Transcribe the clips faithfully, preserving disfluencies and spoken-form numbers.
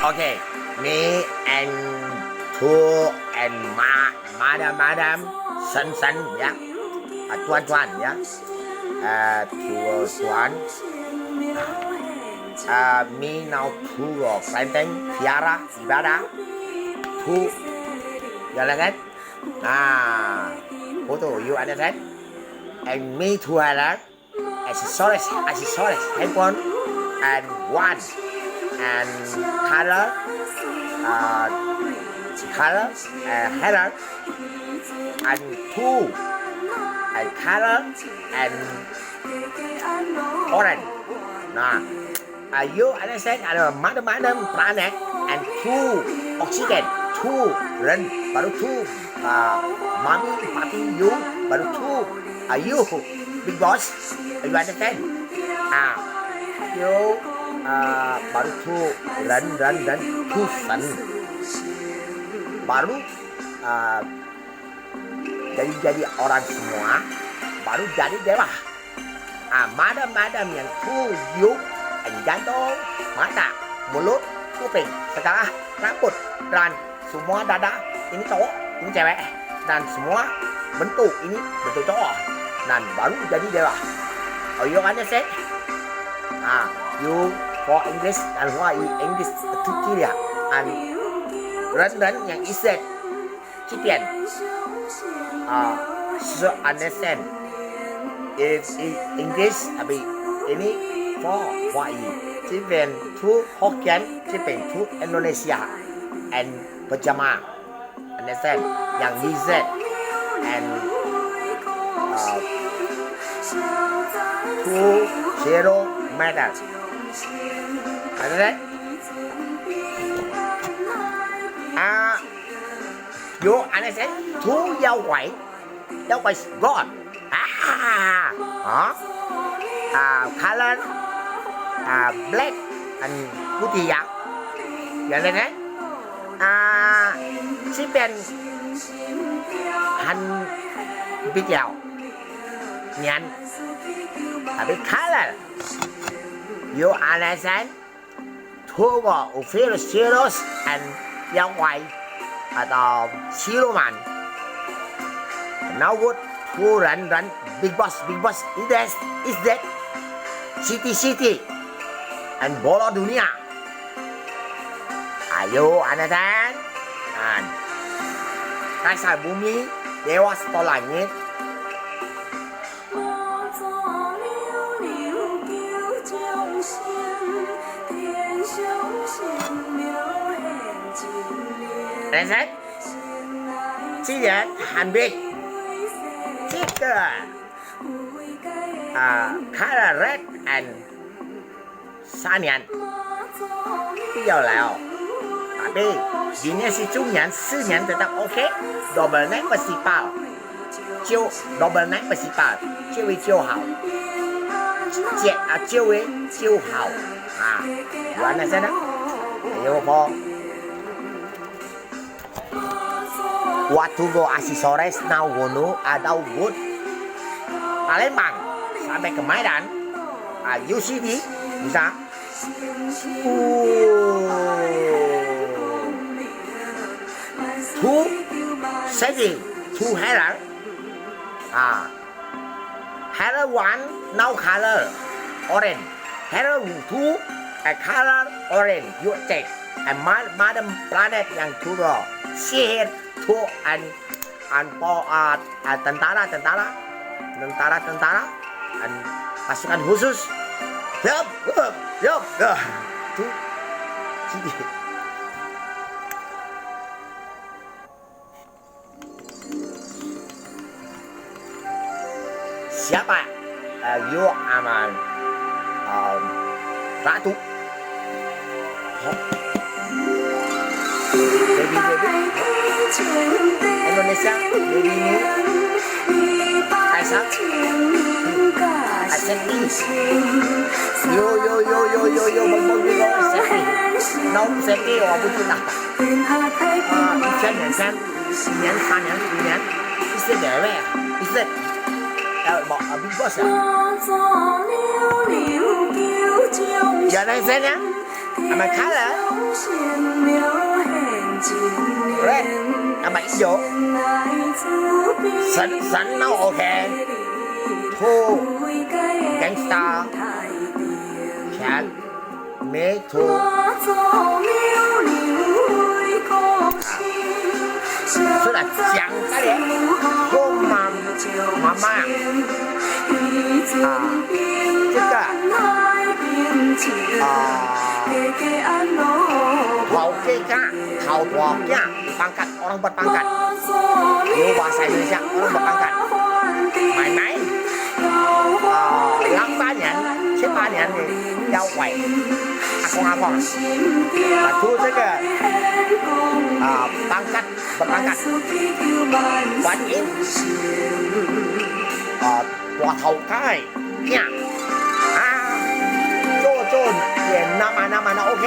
Okay, me and two and ma madam madam, sen sen, ya, uh, tuan tuan, ya, uh, two tuan, uh, me now two, uh, Klenteng, Tiara, Ibadah, two, ya lah kan? Ah, foto, you understand? And me two Helen, accessories, accessories, handphone, and one, and color, uh, color, uh, Helen, and two, and color, and orange. Nah, uh, you understand? Ada madam-madam planet and two oxygen, two ren, baru two, uh, mommy, papi, you, baru two, uh, you, big boss. You understand? Ah, you, uh, baru two ren, ren, ren, two sun. Baru, uh, jadi-jadi orang semua, baru jadi dewa. Ah, madam-madam yang two you, jantung, mata, mulut, kuping, segala rambut, dan semua dada, ini cowok, ini cewek, dan semua bentuk, ini bentuk cowok, dan baru jadi dewa. Oh, you understand? Ah, you for English, dan for English to Korea, and ren ren yang is that. Cipian. Ah, so understand. If in English, tapi ini for, for i. Cipian to Hokkien, cipian to Indonesia, and pejama. Understand? Yang Z and, uh, two zero meter. Understand? Ah, you understand? Two 妖怪, 妖怪 is God. Ah, ah, ah, color, ah, black and putih ya. You understand? Ah, cipian han big liao. Nian. Tapi color. You understand? Two Ophiuchus and 妖怪 atau siluman. Now good, two ren ren, big boss, big boss, is that, is that, city, city, and bola dunia. Ayo, understand? And Kaisar bumi, dewa seto langit. Understand? Cipian han big. Cipian. Ah, color red and 三年。 Iyo lah. Tapi, bini si Cung nian, si nian tetap oke. Double name festival. Ciu, double name festival. Ciu wei ciu hao. Cie, ah, ciu wei ciu hao. Ah, you understand? Ayo, po. Waktu go asisores nau gono adau got Palembang sampai ke Medan, ah, U C D bisa. Uh, two C D, two Helen. Ah, Helen one now color orange. Helen two, a color orange. You check. And ma- madam planet yang turun. Sihir two and, and po- uh, uh, tentara, tentara, tentara, tentara, and pasukan khusus. Yup, yup, yup, yup. Two C D. Siapa? Eh, you aman. Em, Ratu. Hah? Baby, baby. Indonesia, baby ni. Kaisar. Kaisar ni. Yo, yo, yo, yo, yo, yo, bang, bang, bang, bang, Seti. Nau Seti, oh, betul lah. Ah, 一千年前, 一年, 三年, 五年, is it there? Where? Is it? Eh, mau, ah, big boss ya? Ya, dari sana. Anak kala. Yo. Sen, sen no, OK. Two. Gangsta. Chat. Me too. 说了讲个嘞，我妈妈妈，啊，这个，啊，头家，头大家，pangkat，orang berpangkat. Yo, bahasa Indonesia, orang berpangkat. Main-main. 啊，两百年、七百年的妖怪，阿公阿婆，啊，就这个，啊，pangkat，berpangkat，观音，啊，大头家，呀，啊，做做也那么那么的OK。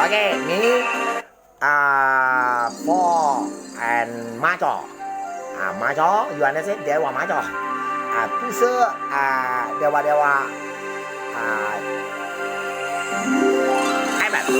OK，你 啊，four and macho. 啊，macho，原来是 dewa macho. 啊，不是，啊，dewa-dewa，啊，哎，不。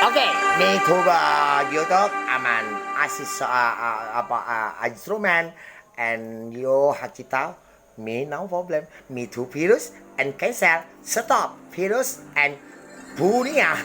Oke, mi tuba jutok aman asis a, a, apa a, instrumen and yo hakita, mi no problem. Mi tu virus and cancel. Stop virus and bunia.